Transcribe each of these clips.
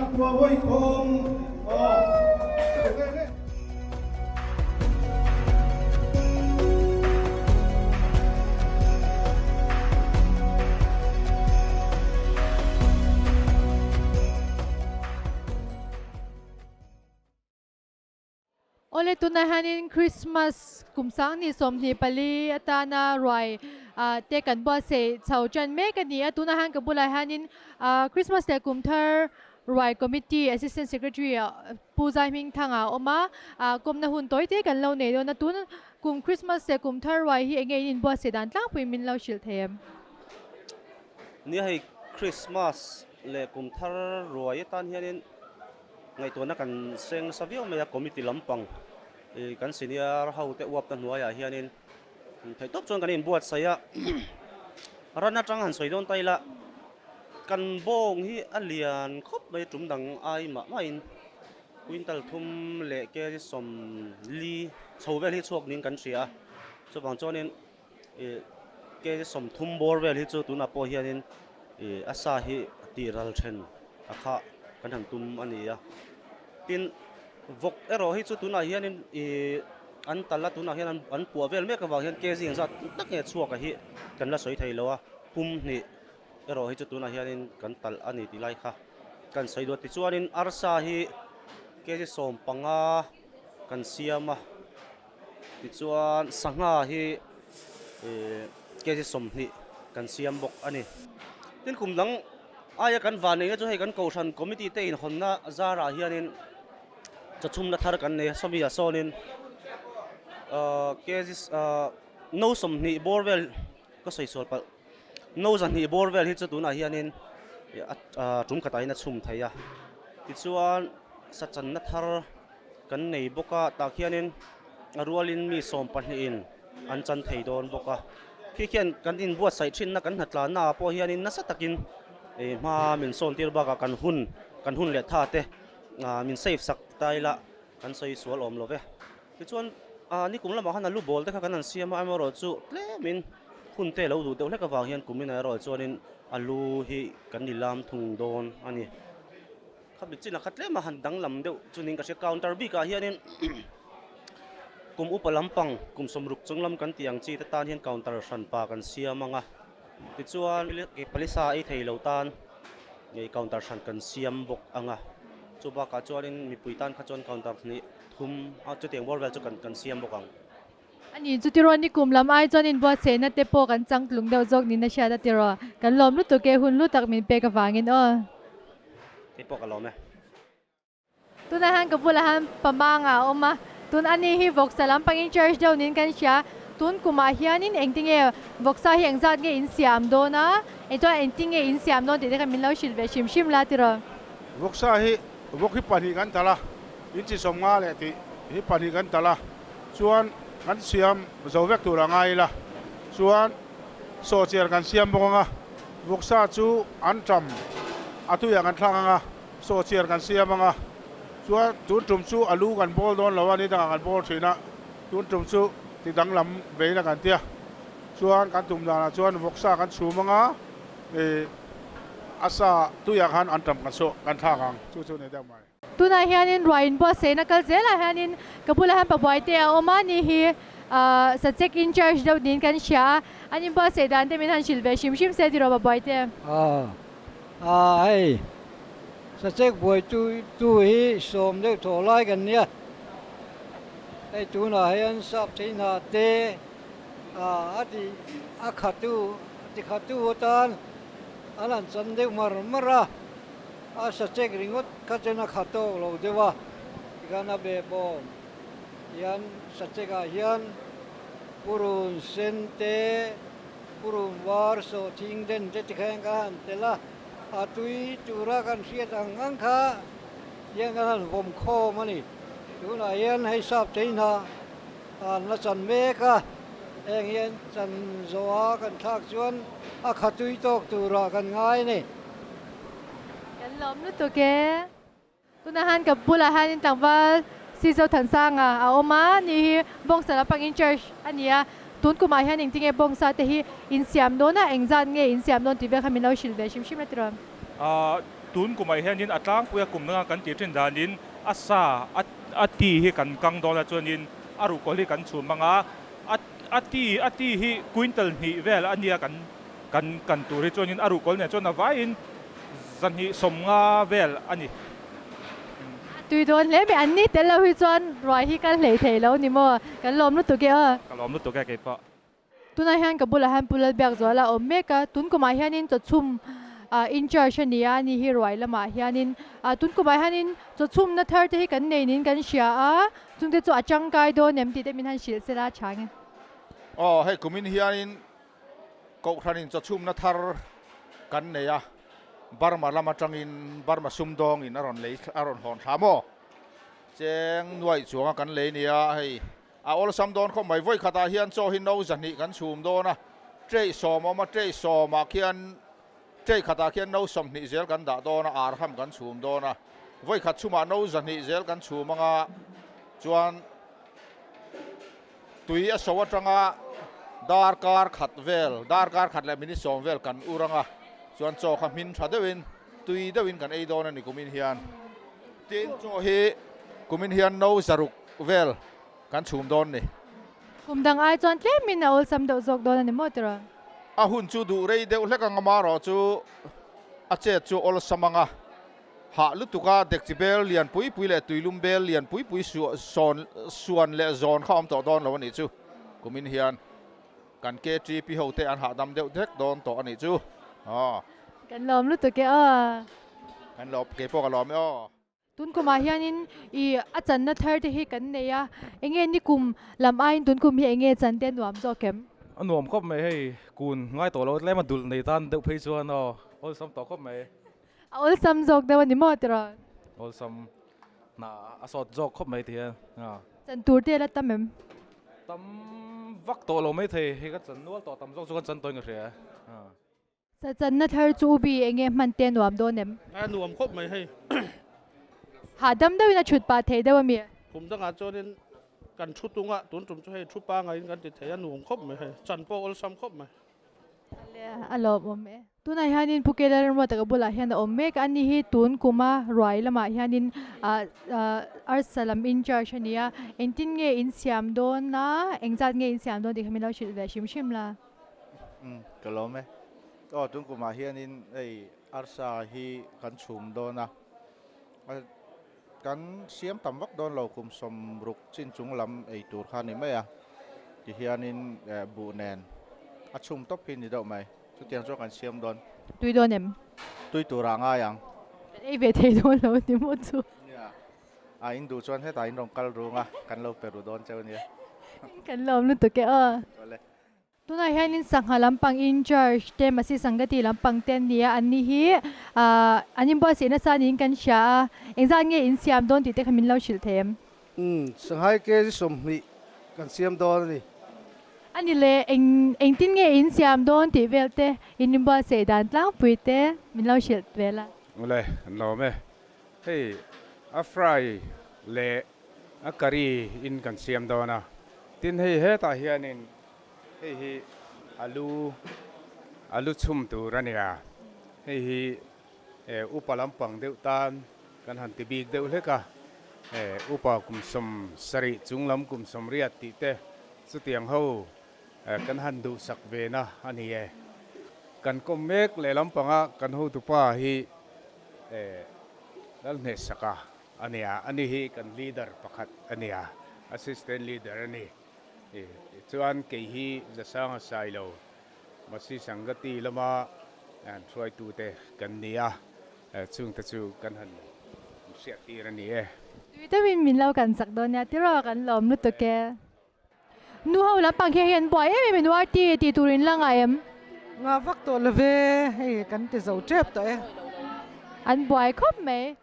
Zakua vawi thum aw. Awle tunah hianin Christmas kum sang 24 atana ruai te kan buatsaih chho tan mek a ni a, tunah hian ka bulah hianin Christmas leh kum thar ruai committee assistant secretary Pu Zaihmingthanga a awm a, kawmna hun tawi te kan lo nei dawn a, tun kum Christmas leh kum thar ruai hi enge in inbuatsaih dan tlangpui min lo hrilh thei em? Nia hei Christmas leh kum thar ruai atan hianin ngaihtuahna kan seng nasa viau mai a, committee lampang kan senior ho te uapna hnuaiah hianin theihtawp chuan kan inbuatsaih a, ran atang han sawi dawn ta ila Kan bawng hi a lian khawp mai tum dang ai mah mahin quintal thum leh kg 40 chho vel hi chhuak niin kan hria a, chuvang chuanin ih kg 30 bawr vel hi chu tunah pawh hianin ih a sa hi tih ral then a kha kan han tum a ni a, tin vawk erawh hi chu tunah hianin ih an tal a tunah hian an puah vel mek avang hian kg engzat tak nge chhuak a hi kan la sawi thei lo a, pum hnih. Erawh hi chu tunah hianin kan talh a ni tih lai kha kan sawi duh a. Tichuanin arsa hi kg 15 kan siam a, tichuan sangha hi ih kg 20 kan siam bawk a ni. Tin kum dang aia kan van neihna chu hei kan kohhran committee te inhawnna zarah hianin chawchhumna thar kan nei a, sawmi ah sawnin ah kg ah no 20 bawr vel ka sawi sual palh. No 200 bawr vel hi chu tunah hianin tum khatah hian a chhum thei a, tichuan sachanna thar kan nei bawk a, tah khianin a rualin mi 12 in an chan thei dawn bawk a, khi khian kan inbuatsaih thinna kan hnatlanna ah pawh hianin nasa takin hma min sawn tir bakah kan hun kan hun leh tha te min save sak ta ila kan sawi sual awm lo ve. Tichuan nikum lamah khan alu bawl te kha kan han siam a, amaherawhchu tlemin hun te lo duh deuh hlek avang hian kumin ah erawh chuanin alu hi kan ni lam thung dawn a ni. Khami chinah kha tlema han danglam deuh chunin ka hria counter bikah hianin kum upa lampang kum 60 chung lam kan tih ang chi te tan hian counter hranpa kan siam ang a, tichuan palisa ei thei lo tan counter hran kan siam bawk ang a, chu bakah chuanin mipui tan kha chuan counter hnih thum a chutiang bawr vel chu kan kan siam bawk ang. Ani chu tiraw nikum lam ai chuan inbuatsaihna te pawh kan changtlung deuh zawk niin a hriat a tiraw. Kan lawm lutuk e, hun lu tak min pek avangin aw. Kei pawh ka lawm e. Tunah hian ka bulah hian pamanga a awm a, tun ani hi vawksa lampangin church deuh niin kan hria. Tun kumah hianin engtinge vawksa hi engzat nge in siam dawn a, engchuan engtinge in siam dawn tih te kha min lo hrilh ve hrim hrim la tiraw. Vawksa hi vawk hi pahnih kan talh a, in chi 50 leh tih hi pahnih kan talh a, chuan kan siam zo vek tur a ngai ila, chuan sawhchiar kan siam bawk ang a, vawksa chu an tam a tuiah kan thlak ang a, sawhchiar kan siam ang a, chuan tun tum chu a lu kan bawl dawn lo a, ni dangah kan bawl thin a, tun tum chu ti danglam vein a kan tia, chuan kan tum danah chuan vawksa kan chhum ang a, ih a sa tuiah khan an tam kan sawh kan thlak ang, chu chu ni deuh mai. Tunah hianin ruah inbuatsaihna kal zelah hianin ka bulah hian pabuaite a awm a ni hi subject in charge deuh niin kan hria a, an inbuatsaih dan te min han hrilh ve hrim hrim se tiraw pabuaite? A hei subject buaitu tu hi 10 deuh thaw lai kan nia, hei tunah hian sap theinah te a ti a khatu ti khatu atan an han chan deuh mar mar a. A sa chek ringawt kha chuan a kha tawk lo deuh a, tikhan a be bawm hian sa chekah hian purun sen te, purun var sawhthing den te tikhan kan han tel a, a tui tura kan hriat ang ang kha hian kan han vawm khawm a ni. Tunah hian hei sap chei hna an la chan mek a, heng hian chan zawha kan thlak chuan a kha tui tawk turah kan ngai a ni. Kan lawm lutuk e. Tunah hian ka bulah hianin tlangval Sizo Thansanga a awm a, ni hi Bawngsa lampang in charge a ni a. Tun kumah hian engtinge Bawngsa te hi in siam dawn a, engzat nge in siam dawn tih vel kha min lo hrilh ve hrim hrim la tiraw? Ahh Tun kumah hianin a tlangpuia kum danga kan tih thin danin a sa a a ti hi kan kang dawn a chuanin a ruhkawl hi kan chhum ang a, a a ti a ti hi quintal hnih vel a nia kan kan kan tur hi chuanin a ruhkawl nen chuan a vaiin 250 vel a ni. A tui dawn hle mai, an ni tel lo hi chuan ruai hi kal hlei thei lo ni maw? Kan lawm lutuk e aw. Ka lawm lutuk e keipawh. Tunah hian ka bulah hian Pu Lalbiakzuala a awm mek a, tun kumah hianin chawchhum in charge a ni a, ani hi ruai lamah hianin tun kumah hianin chawchhumna thar te hi kan nei niin kan hria a, chungte chu a tangkai dawn em tih te min han hrilh se la tha nge. Aw hei kumin hianin Kohhranin chawchhumna thar kan nei a, Burma lam atangin Burma sumdawngin a rawn lei a rawn hawn thla maw? Cheng nuaih chuanga kan lei nia hei. A awlsam dawn khawp mai. Vawi khatah hian chaw hi no 200 kan chhum dawn a, tray sawm a awm a, tray sawmah khian tray khatah khian no 20 zel kan dah dawn a, arham kan chhum dawn a. Vawi khat chhumah no 200 zel kan chhum anga chuan tui a so atanga darkar khat vel, darkar khat leh minute sawm vel kan ur anga chuan chaw kha hmin tha deuhin tui deuhin kan ei dawn a ni kumin hian. Tin, chaw hi kumin hian no 600 vel kan chhum dawn ni. Kum dang ai chuan tlemin a awlsam deuh zawk dawn a ni maw tiraw? A hun chu duh rei deuh hlek ang ama erawh chu a chet chu awlsam ang a, hah lutuk a dekchi bel lian pui pui leh tuilum bel lian pui pui sawn suan leh zawn kha awm tawh dawn lo a nih chu. Kumin hian kan KTP ho te an hahdam deuh dek dawn tawh a nih chu. Aw. Kan lawm lutuk e aw. Kan lawm, keipawh ka lawm e aw. Tun kumah hianin i a channa thar te hi kan nei a, enge ni kum lam aiin tun kum hi enge chan te nuam zawk em? A nuam khawp mai hei, kun ngai tawh lo tlem a dulh nei tan deuh phei chuan aw awlsam tawh khawp mai. A awlsam zawk deuh a ni maw tiraw? Awlsam hna a sawt zawk khawp mai ti hian a. Chan tur te la tam em? Tam vak tawh lo mai thei, hei ka chan nual tawh tam zawk chu kan chan tawhin ka hria a. Sachanna thar chu ubi enge hman te nuam dawn em? A nuam khawp mai hei. Hahdam deuhin a thut pah thei deuh a mi? Kum dangah chuanin kan thu tung a, tun tum chu hei thu pangaiin kan ti thei a nuam khawp mai hei, chan pawh awlsam khawp mai. A lawmawm e. Tunah hianin Pu Kela Ramruata ka bulah hian a awm mek a, ani hi tun kuma ruai lamah hianin arsa lam in charge a ni a, engtin nge in siam dawn a, engzat nge in siam dawn tih kha min lo hrilh ve hrim hrim la. Umm ka lawm e. Aw tun kumah hianin hei arsa hi kan chhum dawn a, kan siam tam vak dawn lo kum 60 chin chung lam ei tur kha a ni mai a, tihianin buh nen a chhum tawp hi a ni deuh mai, chutiang chuan kan siam dawn. Tui dawn em? Tui turah a ngai ang. Kan ei ve thei dawn lo ni maw chu? Nia, a in duh chuan hetah in rawn kal rung a, kan lo pe ru dawn cheu nia. Kan lawm lutuk e aw. Awle. Tunah hianin sangha lampang in charge te Masi Sangati lampang te an ni a, anni hi ahh an inbuatsaih nasa niin kan hria a, engzat nge in siam dawn tih te kha min lo hrilh thei em? Umm, Sanghai kg 20 kan siam dawn a ni. A ni le, eng engtin nge in siam dawn tih vel te, in inbuatsaih dan tlangpui te min lo hrilh vel a. Awle, an lawm e. Hei a fry leh a curry in kan siam dawn a, tin hei hetah hianin hei hi alu alu chhum tur a nia, hei hi eh upa lampang deuh tan kan han ti bik deuh hlek a, eh upa kum 70 chung lam kum 80 tih te chutiang ho eh kan han duhsak ve na a ni e. Kan kawm mek leh lampanga kan hotupa hi eh Lalhnehsaka A nia, ani hi kan leader pakhat a nia, assistant leader a ni. Tichuan kei hi Zasanga Sailo, Masi Sangati lama hruaitute kan ni a, chungte chu kan han hriattir a ni e. Tui deuhin min lo kan chak dawn nia tiraw kan lawm lutuk e. Nu ho lampang khi hei an buai em em e nuar ti tih tur in la ngah em? Ngah vak tawh lo ve, hei kan ti zo tep tawh e. An buai khawp mai.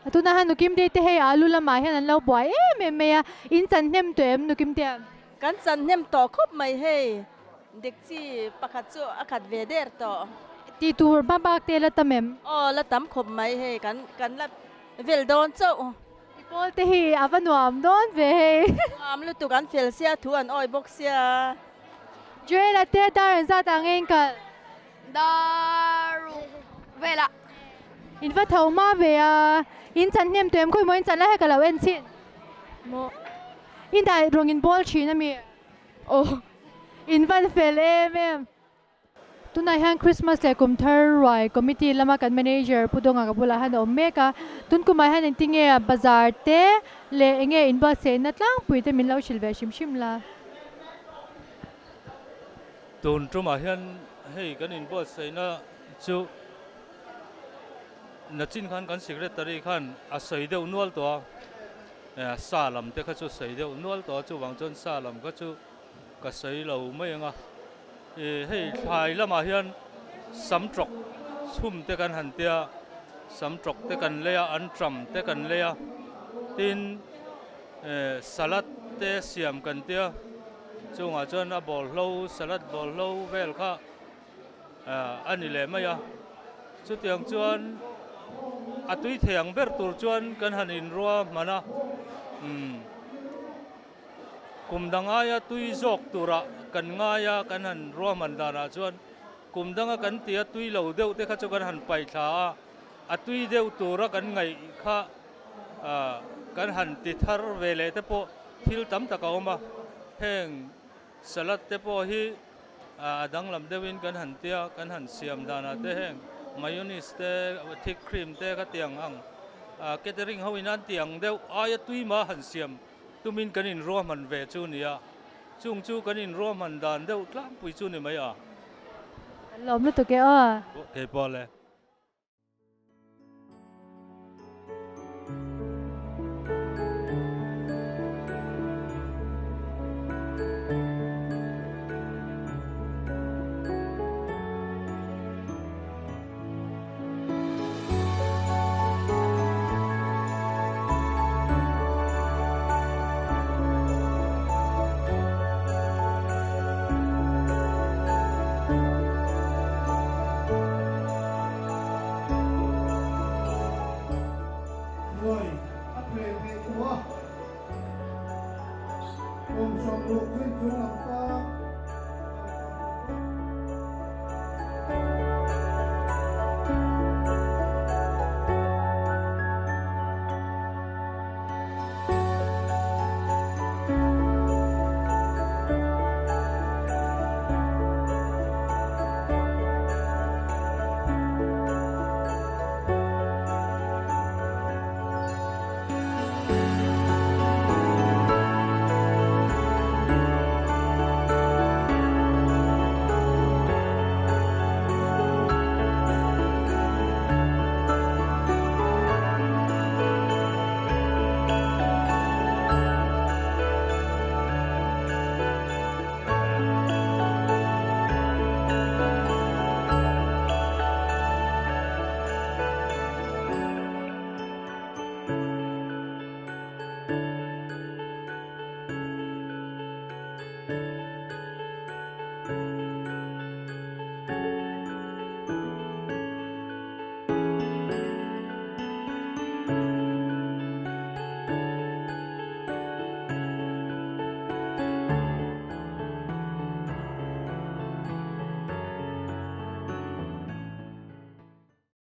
Tunah hian Nukimte te hei alu lamah hian an lo buai em em mai a, in chan hnem tawh em Nukimte? Kan chan hnem tawh khawp mai hei, dik chi pakhat chu a khat ve der tawh. Tih tur hma bak te la tam em? Aw la tam khawp mai hei, kan kan la vel dawn chauh. I pawl te hi a va nuam dawn ve hei. Nuam lutuk an fel sia, thu an awi bawk sia. Joel-a te dar an zat ang e in kal? Daruk velah. In va tho hma ve a, in chan hnem tawh em khawi maw in chan lai kha ka lo en chhin. Maw. In dah rawng in bawl thin a mi? Aw. In van fel em em. Tunah hian Christmas leh kum thar ruai committee lama kan manager Pu Dawnga ka bulah hian a awm mek a, tun kumah hian engtinge bazar te leh enge inbuatsaihna tlangpui te min lo hrilh ve hrim hrim la. Tun tumah hian hei kan inbuatsaihna chu nachin khan kan secretary khan a sawi deuh nual tawh a, sa lam te kha chu sawi deuh nual tawh a, chuvang chuan sa lam kha chu ka sawi lo mai ang a, hei thlai lamah hian sam tawk chhum te kan han tia, sam tawk te kan lei a, anṭam te kan lei a, tin salad te siam kan tia. Chungah chuan a bawlhlo, salad bawlhlo vel kha a ni leh mai a. Chutiang chuan a tui thei ang ber tur chuan kan han inrua hman a, umm kum dang aia tui zawk turah kan ngai a, kan han ruahman danah chuan kum danga kan tia tui lo deuh te kha chu kan han paih thla a, a tui deuh tura kan ngaih kha Kan han ti thar ve leh te pawh thil tam tak a awm a, heng salad te pawh hi a danglam deuhin kan han tia, kan han siam danah te heng mayonnaise te, thick cream te kha tiang ang catering ho in an ti ang deuh aia tui mah han siam tumin kan inruahman ve chu nia, chung chu kan inruahman dan deuh tlangpui chu ni mai a. Kan lawm lutuk e aw. Keipawh le. Ruai a tleh theih tawh a, kum 60 chin chung lam tan.